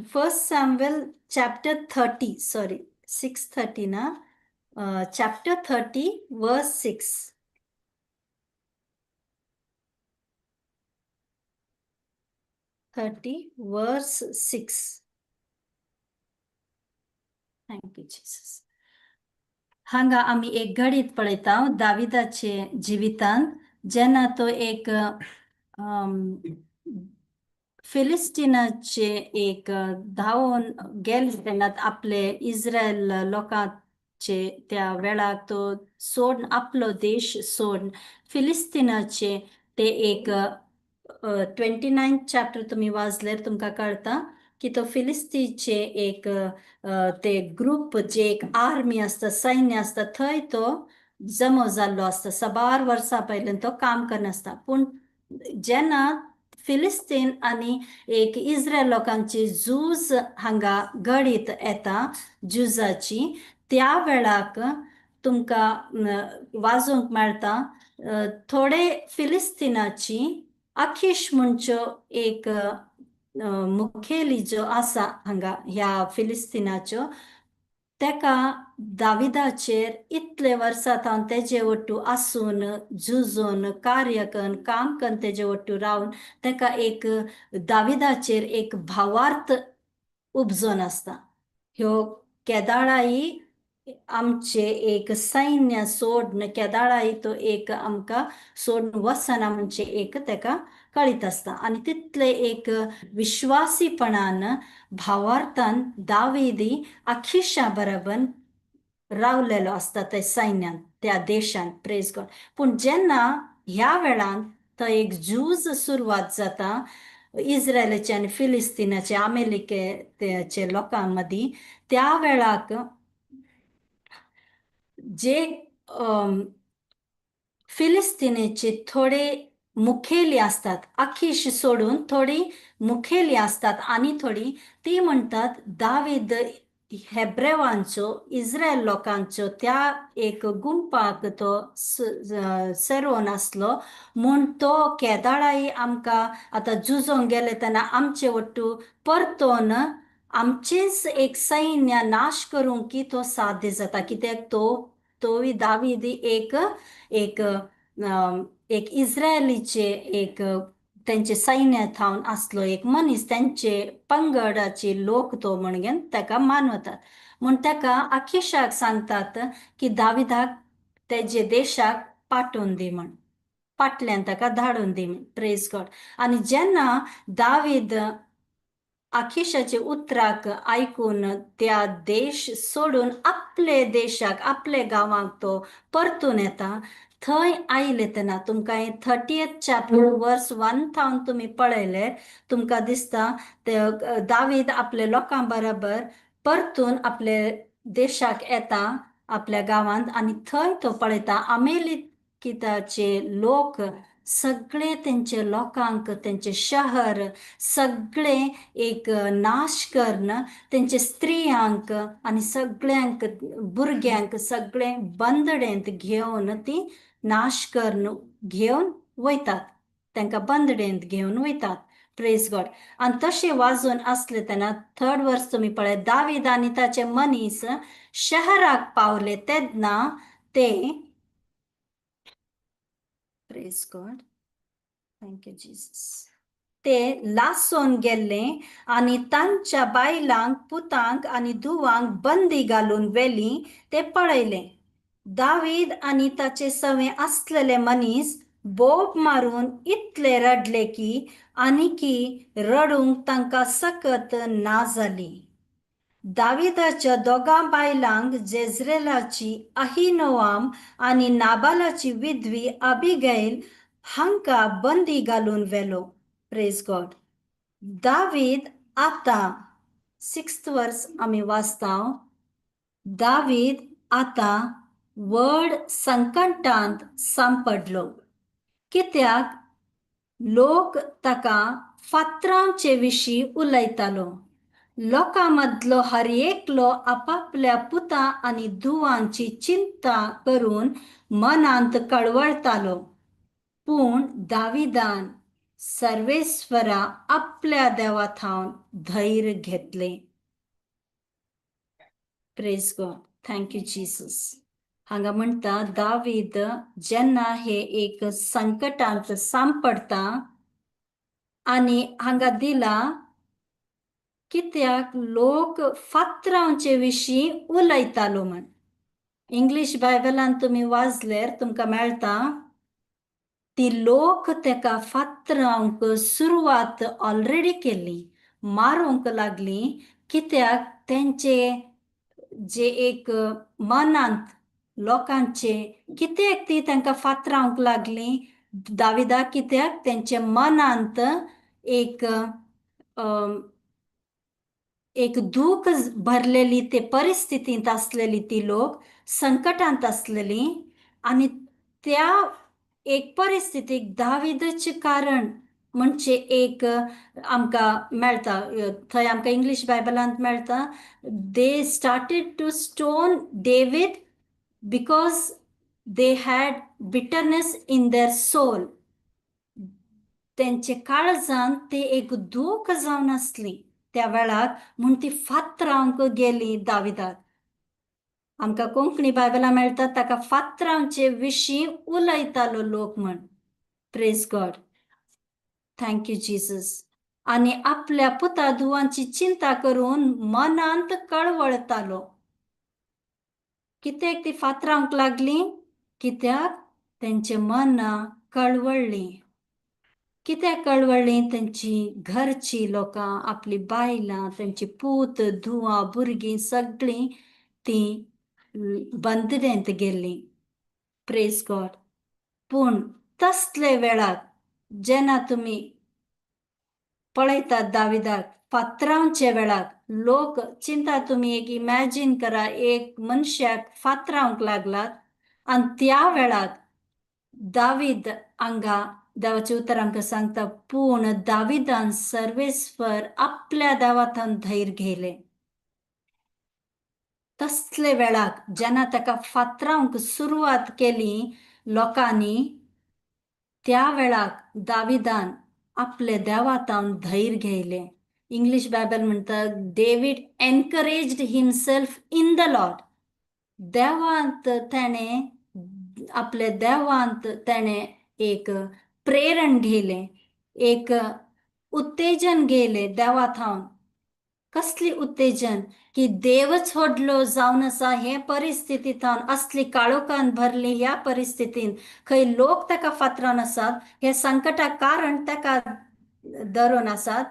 First Samuel chapter 30. Sorry, 6:30 na. Chapter 30, verse 6. 30, verse 6. Thank you, Jesus. हांगा आमी एक घडीत पळयता दाविदाचे जिवितांत जेन्ना तो एक फिलिस्तीनाचे एक धांवून गेले तेन्ना आपले इस्रायल लोकांचे त्या वेळाक तो सोडून आपलो देश सोडून फिलिस्तीनाचे ते एक 29 चॅप्टर तुमी वाचल्यार तुमकां कळटा की तो फिलिस्तीचे एक ते ग्रुप जे एक आर्मी आसता, सैन्य आसता, थंय तो जमो जाल्लो आसता. साबार वर्सां पयल्यान तो काम करनासता. पूण जेन्ना फिलिस्तीन आनी एक इस्रायल लोकांची झूज हांगा घडीत येता झुजाची, त्या वेळाक तुमकां वाजोवंक मेळटा थोडे फिलिस्तीनाची अखीश म्हणच्यो एक मुखेली जो आसा हांगा ह्या फिलिस्तीनाच्यो, तेका दाविदाचेर इतले वर्सां थावन तेजे वट्टू आसून झुजून कार्य करून काम करून तेजे वट्टू रावन तेका एक दाविदाचेर एक भावार्थ उपजोन आसता. ह्यो केदाळाई आमचे एक सैन्य सोडून केदाळाई तो एक आमकां सोडून वचना म्हणजे एक तेका कळीत आसता. आनी तितले एक विश्वासीपणान भावार्थान दावेदी अखिशा बरोबर रावलेलो आसता त्या सैन्यांत त्या देशांत. Praise God. पूण जेन्ना ह्या वेळान थंय एक झूज सुरवात जाता इस्रायलाचे आनी फिलिस्तीनाचे अमेरिकेचे लोकां मदीं, त्या वेळाक जे फिलिस्तीनेचे थोडे मुखेली आसतात, अखीश सोडून थोडी मुखेली आसतात आनी थोडी, ती म्हणटात दावीद हेब्रेवांचो, इस्रायल लोकांचो त्या एक गुंपाक तो सरोवन आसलो, म्हूण तो केदाळाय आमकां आतां झुजोंक गेले तेन्ना आमचे वट्टू परतोन आमचेच एक सैन्य नाश करूंक की तो साध्य जाता, कित्याक तो तोय दावीद एक एक एक इस्रायलीचे एक तेंचे सैन्य थावन आसलो एक मनीस, तेंचे पंगडाचे लोक तो म्हणून ताका मानवतात. म्हूण ताका अखिशाक सांगतात की दाविदाक तेजे देशाक पाठोवन दी म्हण, फाटल्यान ताका धाडून दी म्हण. प्रेज गॉड. आनी जेन्ना दावीद अखिशाचे उतराक आयकून त्या देश सोडून आपले देशाक, आपले गांवाक तो परतून येता, थंय आयले तेन्ना तुमकां 30th chapter verse 1 थावन तुमी पळयले, तुमकां दिसता ते दावीद आपले लोकां बरोबर परतून आपले देशाक येता, आपल्या गांवांत, आनी थंय तो पळयता अमेलिकिताचे लोक सगळे तेंचे लोकांक, तेंचे शहर सगळे एक नाश करून तेंचे स्त्रियांक आनी सगळ्यांक भुरग्यांक सगळे बंदडेंत घेवन ती नाश करून घेवन वयतात, तांकां बंदडेंत घेवन वयतात. प्रेज गॉड. आनी तशें वाजून आसले तेन्ना थर्ड वर्स तुमी पळय, दावीद आनी ताचे मनीस शहराक पावले तेन्ना ते, praise God, thank you Jesus, ते लासोन गेल्ले आनी तांच्या बायलांक, पुतांक आनी धुवांक बंदी घालून व्हेली ते पळयले. दावीद आनी ताचे सवे आसलेले मनीस बोब मारून इतले रडले की आनीकी रडूंक तांकां सकत ना जाली. दाविदाच्या दोगां बायलांक, जेज्रेलाची अहिनोआम आनी नाबालाची विधवी अबिगैल हांकां बंदी घालून व्हेलो. Praise God. दावीद आतां, सिक्स्थ वर्स आमी वाचता, दावीद आतां व्हड संकटांत सांपडलो, कित्याक लोक ताका फातरांचे विशीं उलयतालो. लोकां मदलो हर एकलो आपापल्या पुता आनी धुवांची चिंता करून मनांत कळवळतालो. पूण दाविदान सर्वेस्वरा आपल्या देवा थावन धैर्य घेतले. Praise God, thank you Jesus. हांगा म्हणटा दावीद जेन्ना हे एक संकटांत सांपडटा आनी हांगा दिला कित्याक लोक फातरांचे विशीं उलयतालो म्हण. इंग्लीश बायबलान तुमी वाचल्यार तुमकां मेळटा, ती लोक तेका फातरांक सुरवात ऑलरेडी केल्ली, मारूंक लागली, कित्याक तेंचे जे एक मनांत लोकांचे, कित्याक ती तांकां फातरावंक लागली दाविदाक, कित्याक तेंच्या मनांत एक एक दूख भरलेली, ते परिस्थितींत आसलेली, ती लोक संकटांत आसलेली आनी त्या एक परिस्थितीक दाविदाचें कारण म्हणजे एक आमकां मेळटा थंय, आमकां इंग्लीश बायबलांत मेळटा, they started to stone David because they had bitterness in their soul. तेंचे काळजान ते एक दूख जावन आसली त्या वेळार, म्हूण ती फातरावंक गेली दाविदाक. आमकां कोंकणी बायबलां मेळटा, ताका फातरांचे विशीं उलयतालो लोक म्हण. Praise God, thank you Jesus. आनी आपल्या पुता धुवांची चिंता करून मनांत कळवळतालो. कित्याक ती फातरावंक लागली? कित्याक तेंचे मनां कळवळ्ळीं. कित्याक कळवळ्ळीं? तेंची घरची लोकां, आपली बायलां, तेंची पूत धुवां भुरगीं सगळीं ती बंदरेंत गेल्लीं. Praise God. पूण तसले वेळार जेन्ना तुमी पळयतात दाविदाक फातरावच्या वेळार लोक चिंता, तुमी एक इमॅजीन करा, एक मनशाक फातरावंक लागलात आनी त्या वेळार दावीद हांगा देवाचें उतर आमकां सांगता, पूण दाविदान सर्वेस्पर आपल्या देवाथावन धैर्य घेयलें. तसले वेळाक जेन्ना ताका फातरावंक सुरवात केली लोकांनी, त्या वेळाक दाविदान आपले देवाथावन धैर्य घेयलें. इंग्लीश बायबल म्हणटा, David encouraged himself in the Lord. देवांत तेणें, आपल्या देवांत तेणें एक प्रेरण घेयलें, एक उत्तेजन घेयलें देवा थावन. कसली उत्तेजन? की देवच व्हडलो जावन आसा हे परिस्थिती थावन, असली काळोखान भरली ह्या परिस्थितीन खंय लोक ताका फातरान आसात, हे संकटाक कारण ताका धरून आसात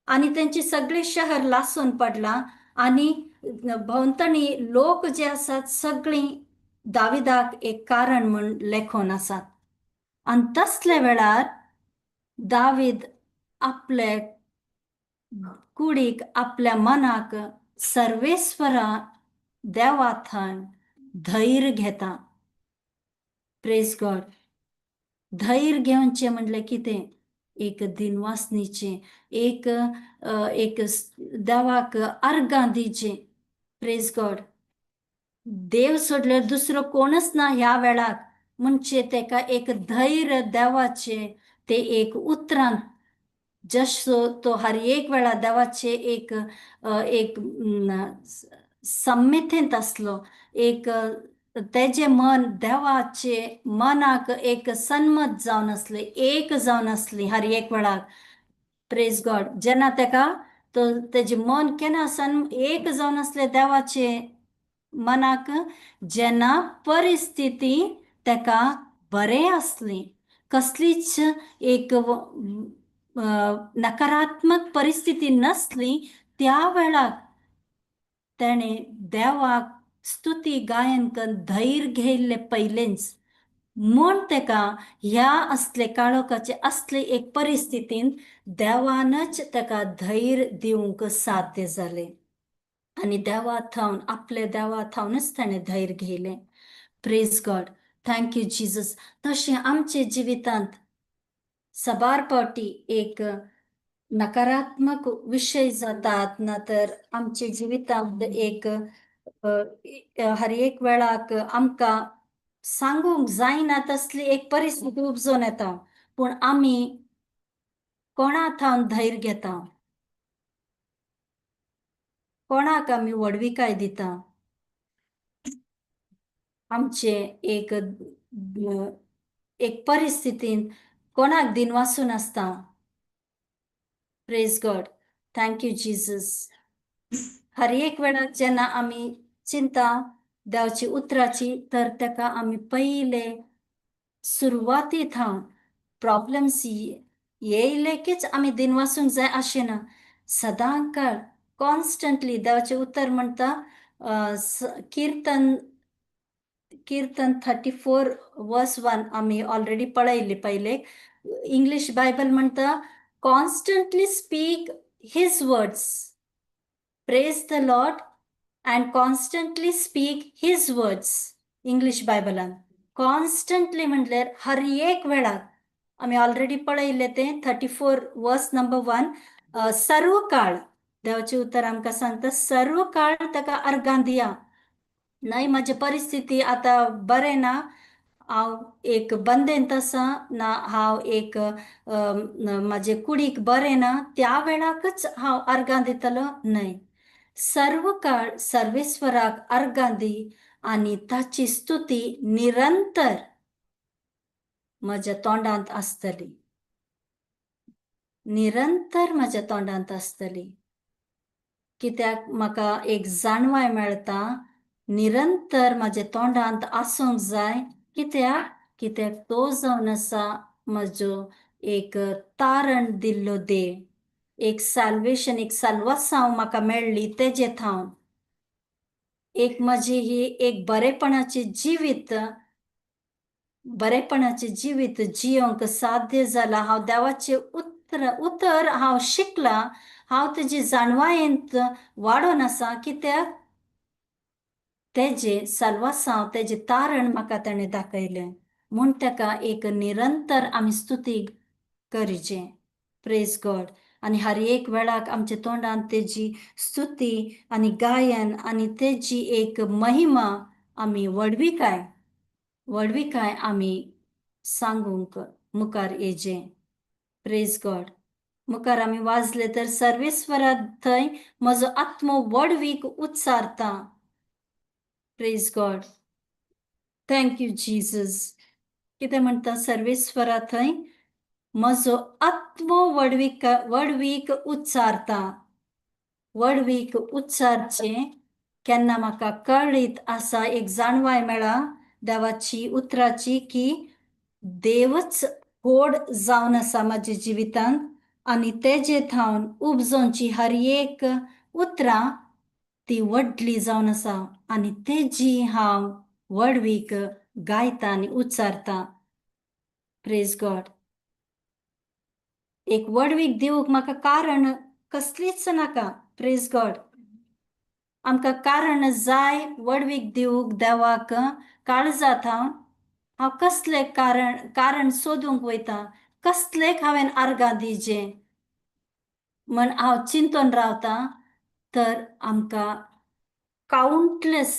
आनी तेंची सगळें शहर लासून पडलां आनी भोंवतणी लोक जे आसात सगळीं दाविदाक एक कारण म्हूण लेखून आसात. आनी तसल्या वेळार दावीद आपले कुडीक, आपल्या मनाक सर्वेस्वरा देवा थंय धैर्य घेता. प्रेज गॉड. धैर्य घेवचें म्हणल्यार कितें? एक दिनवासनीचें, एक एक देवाक अर्गां दिवचें. प्रेज गॉड. देव सोडल्यार दुसरो कोणच ना ह्या वेळाक म्हणजे तेका एक धैर्य देवाचें ते एक उतरान, जसो तो हर एक वेळा देवाचे एक एक सम्मितेंत आसलो, एक तेजें मन देवाचे मनाक एक सन्मत जावन आसलें, एक जावन आसली हर एक वेळाक. प्रेज गॉड. जेन्ना तेका तो तेजें मन केन्ना सन एक जावन आसलें देवाचे मनाक, जेन्ना परिस्थिती तेका बरें आसली, कसलीच एक नकारात्मक परिस्थिती नासली, त्या वेळाक तेणें देवाक स्तुती गायन करून धैर्य घेयल्लें पयलेंच, म्हूण तेका ह्या असले काळोखाचे असले एक परिस्थितीन देवानच तेका धैर्य दिवंक साध्य जालें आनी देवा थावन, आपल्या देवा थावनच ताणें धैर्य घेयलें. Praise God. Thank you Jesus. तशें आमच्या जिवितांत साबार फावटी एक नकारात्मक विशय जातात ना तर आमच्या जिवितांत एक हर एक वेळाक आमकां सांगूंक जायना तसली एक परिस्थिती उपजोन येता, पूण आमी कोणा थावन धैर्य घेता? कोणाक आमी व्हडविकाय दिता? आमचे एक एक परिस्थितीन कोणाक दिनवासून आसता? Praise God. Thank you Jesus. हर एक वेळाक जेन्ना आमी चिंता देवाची उतराची, तर ताका आमी पयले सुरवाती थावन प्रॉब्लम्स येयले कीच आमी दिनवासूंक जाय अशें ना. सदां काळ कॉन्स्टंटली देवाचें उतर म्हणटा, कीर्तन 34 वर्स 1 आमी ऑलरेडी पळयल्ली पयले. इंग्लीश बायबल म्हणटा, constantly speak his words. Praise the Lord and constantly speak his words. English बायबलान कॉन्स्टंटली म्हटल्यार हर एक वेळाक. आमी ऑलरेडी पळयल्लें तें 34 वर्स नंबर 1. सर्व काळ देवाचें उतर आमकां सांगता, सर्व काळ ताका अर्गां दिया. न्हय म्हजी परिस्थिती आतां बरें ना, हांव एक बंदेंत आसा ना, हांव एक म्हाजे कुडीक बरें ना, त्या वेळाकच हांव अर्गां दितलो न्हय. सर्व काळ सर्वेस्वराक अर्गां दी आनी ताची स्तुती निरंतर म्हज्या तोंडांत आसतली, निरंतर म्हज्या तोंडांत आसतली. कित्याक म्हाका एक जाणवाय मेळटा, निरंतर म्हज्या तोंडांत आसूंक जाय. कित्याक? कित्याक तो जावन आसा म्हजो एक तारण दिल्लो देव, एक साल्वेशन, एक साल्वासांव म्हाका मेळ्ळी तेजे थावन. एक म्हजी ही एक बरेपणाची जिवीत, बरेपणाचें जिवीत जियोंक साध्य जाला. हांव देवाचें उतर उतर हांव शिकलां, हांव तेजी जाणवायेंत वाडोन आसा. कित्याक? तेजें साल्वासांव, तेजें तारण म्हाका ताणें दाखयलें. म्हूण ताका एक निरंतर आमी स्तुती करीचे. प्रेज गॉड. आनी हर एक वेळाक आमच्या तोंडान तेजी स्तुती आनी गायन आनी तेजी एक महिमा आमी व्हडविकाय व्हडविकाय आमी सांगूंक मुखार येजे. प्रेज गॉड. मुखार आमी वाजले तर सर्वेस्वरा थंय म्हजो आत्मो व्हडवीक उच्चारता. Praise God. Thank you Jesus. कितें म्हणटा? सर्वेस्वरा थंय म्हजो आत्मो व्हडवीक व्हडवीक उच्चारता. व्हडवीक उच्चारचें केन्ना म्हाका कळीत आसा, एक जाणवाय मेळ्ळा देवाची उतराची की देवच व्हड जावन आसा म्हाज्या जिवितांत आनी तेजे थावन उपजोवची हर एक उतरां ती व्हडली जावन आसा आनी तेजी हांव व्हडवीक गायता आनी उच्चारता. प्रेज गॉड. एक व्हडवीक दिवंक म्हाका कारण कसलीच नाका. प्रेज गॉड. आमकां कारण जाय व्हडवीक दिवंक देवाक काळजा थावन हांव कसलें कारण कारण सोदूंक वयता, कसलेक हांवें आर्गां दिजे म्हण हांव चिंतून रावता. तर आमकां कावंटलेस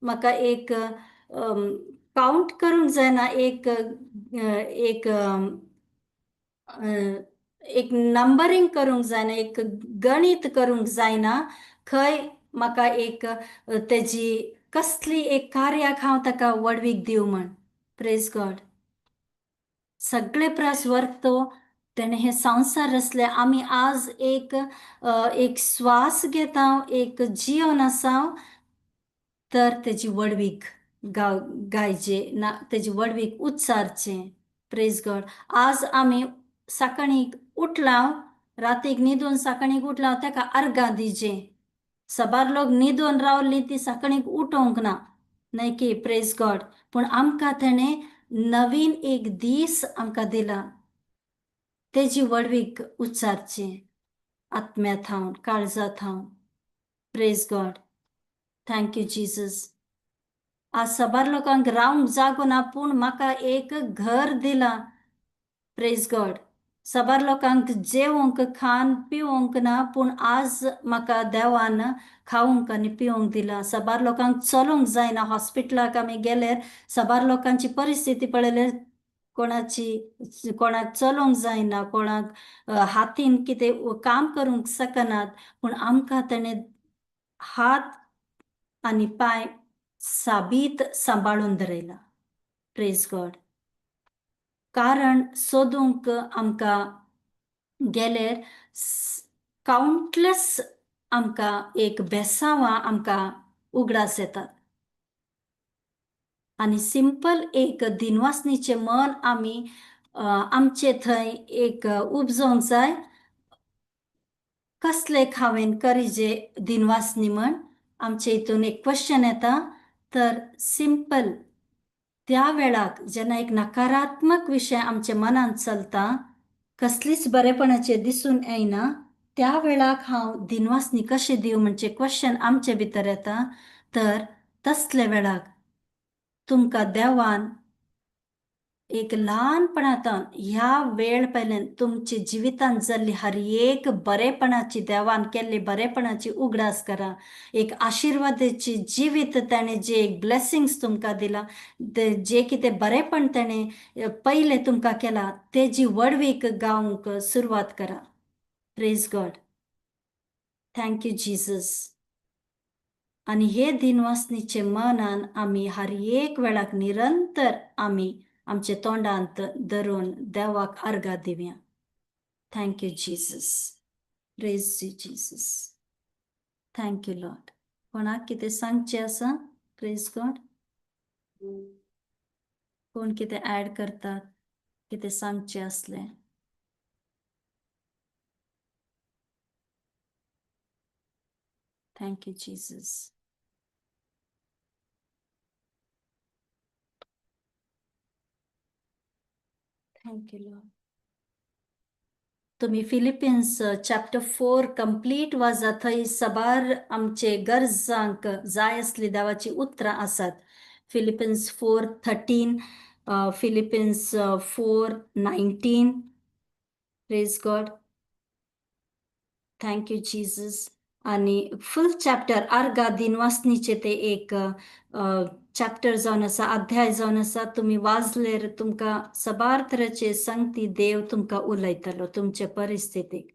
म्हाका एक कावंट करूंक जायना, एक एक एक नंबरींग करूंक जायना, एक गणीत करूंक जायना खंय म्हाका एक तेजी कसली एक कार्याक हांव ताका व्हडवीक दिवं म्हण. प्रेज गॉड. सगळे प्रास वर्तो तेणें हे संवसार रचले. आमी आज एक एक स्वास घेता, एक जिवन आसा, तर तेजी व्हडवीक गाव गायचे ना, तेजी व्हडवीक उच्चारचें. प्रेज गॉड. आज आमी सकाळीं उठला, रातीक न्हिदून सकाळीं उठला ताका अर्गां दिजे. साबार लोक न्हिदून रावली ती सकाळीं उठोवंक ना, न्हय की? प्रेज गॉड. पूण आमकां तेणें नवीन एक दीस आमकां दिला, तेजी व्हडवीक उच्चारची आत्म्या थावन काळजा थावन. Praise God. Thank you Jesus. आज साबार लोकांक रावंक जागो ना, पूण म्हाका एक घर दिला. प्रेज गॉड. साबार लोकांक जेवंक खान पिवंक ना, पूण आज म्हाका देवान खावंक आनी पिवंक दिला. साबार लोकांक चलूंक जायना, हॉस्पिटलाक आमी गेल्यार साबार लोकांची परिस्थिती पळयल्यार कोणाची कोणाक चलोवंक जायना, कोणाक हातीन कितें काम करूंक शकनात, पूण आमकां तेणें हात आनी पांय साबीत सांबाळून दवरला. प्रेज गॉड. कारण सोदूंक आमकां गेल्यार कावंटलेस आमकां एक बेसांवां आमकां उगडास येतात आनी सिंपल एक दिनवासनीचें मन आमी आमचे थंय एक उपजोवंक जाय. कसले हांवें करीजे दिनवासनी म्हण आमचे हितून एक क्वेश्चन येता. तर सिंपल त्या वेळाक जेन्ना एक नकारात्मक विशय आमच्या मनांत चलता, कसलीच बरेपणाचें दिसून येयना, त्या वेळाक हांव दिनवासनी कशें दिवं म्हणचे क्वेश्चन आमचे भितर येता. तर तसले वेळाक तुमकां देवान एक ल्हानपणांत ह्या वेळ पयल्यान तुमच्या जिवितांत जाल्ली हर एक बरेपणाची, देवान केल्ली बरेपणाची उगडास करा. एक आशिर्वादाची जिवीत ताणें जे एक ब्लेसिंग्स तुमकां दिला, जे कितें बरेपण ताणें पयलें तुमकां केलां, तेजी व्हडवीक गावंक सुरवात करा. Praise God. Thank you Jesus. आनी हे दिनवासनीचे मनान आमी हर एक वेळाक निरंतर आमी आमच्या तोंडांत धरून देवाक आर्गां दिवया. Thank you Jesus. Praise you Jesus. Thank you Lord. कोणाक कितें सांगचें आसा? प्रेज गॉड. कोण कितें ऍड करतात, कितें सांगचें आसलें? Thank you Jesus. Thank you Lord. तुम्ही फिलिपिन्स चॅप्टर 4 कंप्लीट वाचा. थंय साबार आमचे गरजांक जाय आसली देवाची उतरां आसात. Philippines 4:13. Philippians 4:19. Praise God. Thank you Jesus. आनी फूल चॅप्टर आर्गा दिनवासनीचे ते एक चॅप्टर जावन आसा, अध्याय जावन आसा. तुमी वाजलेर तुमकां सबार तरेचे संगती देव तुमकां उलयतलो तुमचे परिस्थितीक.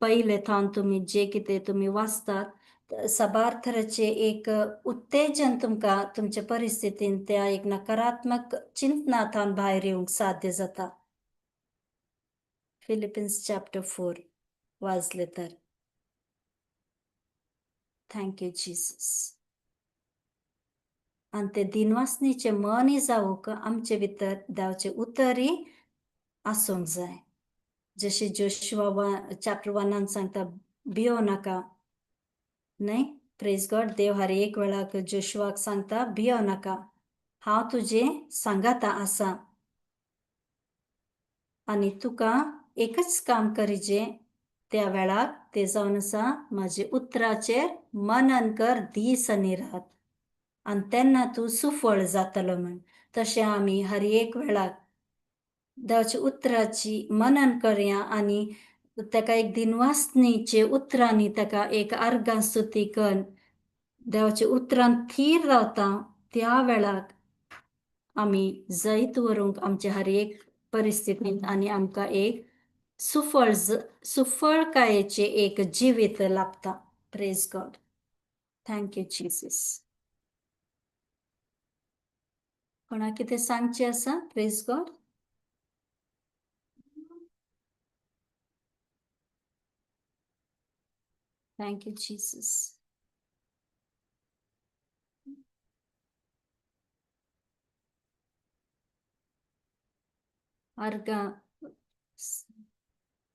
पयले थावन तुमी जे कितें तुमी वाचतात सबार तरेचे एक उत्तेजन तुमकां तुमचे परिस्थितीन त्या एक नकारात्मक चिंतना थावन भायर येवंक साध्य जाता. फिलिपिन्स चॅप्टर 4 वाजले तर. Thank you Jesus. आनी ते दिनवासनीचे मनय जावंक आमचे भितर देवाचें उतरय आसूंक जाय. जशें जोशुआ चॅप्टर 1 सांगता, भियो नाका न्हय. प्रेज गॉड. देव हर एक वेळाक जोशुआक सांगता, भियो नाका, हांव तुजें सांगाता आसा आनी तुका एकच काम करिजे त्या वेळाक, ते जावन आसा म्हाजे उतराचेर मनन कर दीस आनी रात, आनी तेन्ना तूं सुफळ जातलो म्हण. तशें आमी हर एक वेळाक देवाच्या उतराची मनन करया आनी ताका एक दिनवासनीचे उतरांनी ताका एक आर्गां स्तुती कर देवाच्या उतरान थीर रावता. त्या वेळाक आमी जैत व्हरूंक आमचे हर एक परिस्थितींत आनी आमकां एक सुफळ सुफळकायेचें एक जिवीत लाभता. Praise God. Thank you Jesus. कोणाक कितें सांगचें आसा? Praise God. Thank you Jesus. अर्घा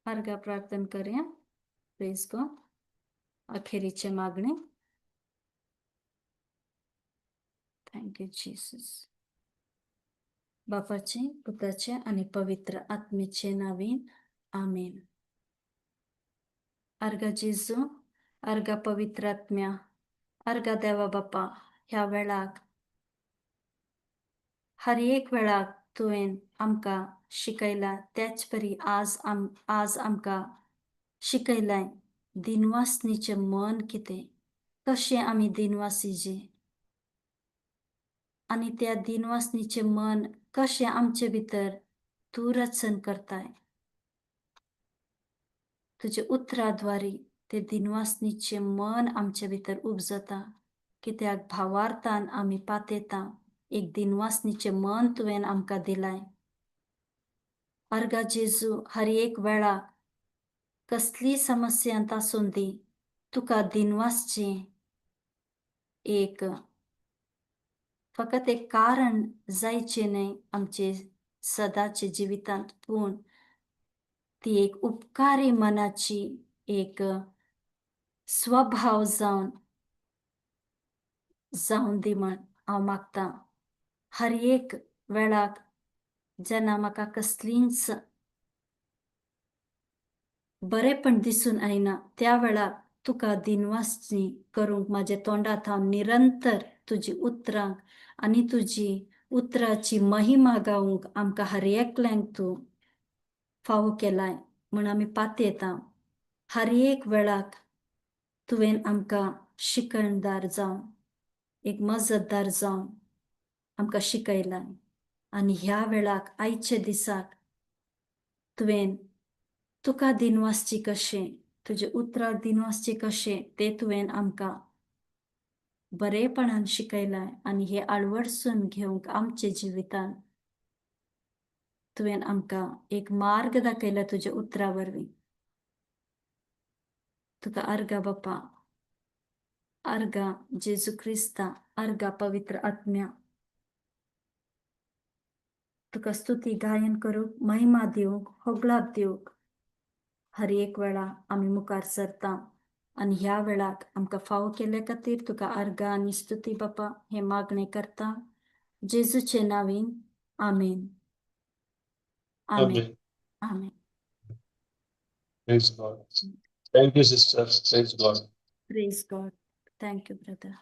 अर्घा प्रार्थना करया. प्रेज गॉड. अखेरीचे मागणे. Thank you Jesus. बापाचे, पुताचे आनी पवित्र आत्मेचे नावीन आमेन. अर्घा जेजू, अर्घा पवित्र आत्म्या, अर्घा देवा बापा, ह्या वेळाक हर एक वेळाक तुवें आमकां शिकयला त्याच परी आज आज आमकां शिकयलाय दिनवासनीचें मन कितें, कशें आमी दिनवासीचे आनी त्या दिनवासनीचें मन कशें आमचे भितर तूं रचन करताय. तुजे उतराद्वारी ते दिनवासनीचें मन आमचे भितर उपजता, कित्याक भावार्थान आमी पातेता एक दिनवासनीचें मन तुवें आमकां दिलाय. अर्गा जेजू, हर एक वेळा कसली समस्यांत आसून दी तुका दिनवासचें एक फकत एक कारण जायचें न्हय आमचे सदाचे जिवितांत, पूण ती एक उपकारी मनाची एक स्वभाव जावन जावन दी म्हण हांव मागतां. हर एक वेळाक जेन्ना म्हाका कसलींच बरेपण दिसून आयना त्या वेळाक तुका दिनवासनी करूंक म्हाज्या तोंडांत हांव निरंतर तुजी उतरांक आनी तुजी उतराची महिमा गावंक आमकां हर एकल्यांक तूं फावो केलाय म्हण आमी पातयेता. हर एक वेळाक तुवें आमकां शिकणदार जावन एक मजतदार जावन आमकां शिकयलाय आनी ह्या वेळाक आयच्या दिसाक तुवें तुका दिनवासची कशें, तुजे उतराक दिनवासचें कशें तें तुवें आमकां बरेपणान शिकयलाय आनी हें आळवडसून घेवंक आमच्या जिवितान तुवें आमकां एक मार्ग दाखयला तुज्या उतरा वरवीं. तुका अर्गा बापा, अर्गा जेजू क्रिस्ता, अर्गा पवित्र आत्म्या, तुका स्तुती गायन करूंक, महिमा दिवंक, होगळाप दिवंक हर एक वेळा आमी मुखार सरता आनी ह्या वेळाक आमकां फावो केल्ले खातीर तुका अर्गा आनी स्तुती बापा हें मागणें करता जेजूचे नावीन. आमेन. आमेन. आमेन. Praise God. Thank you, sisters. Praise God. Praise God. Thank you, brother.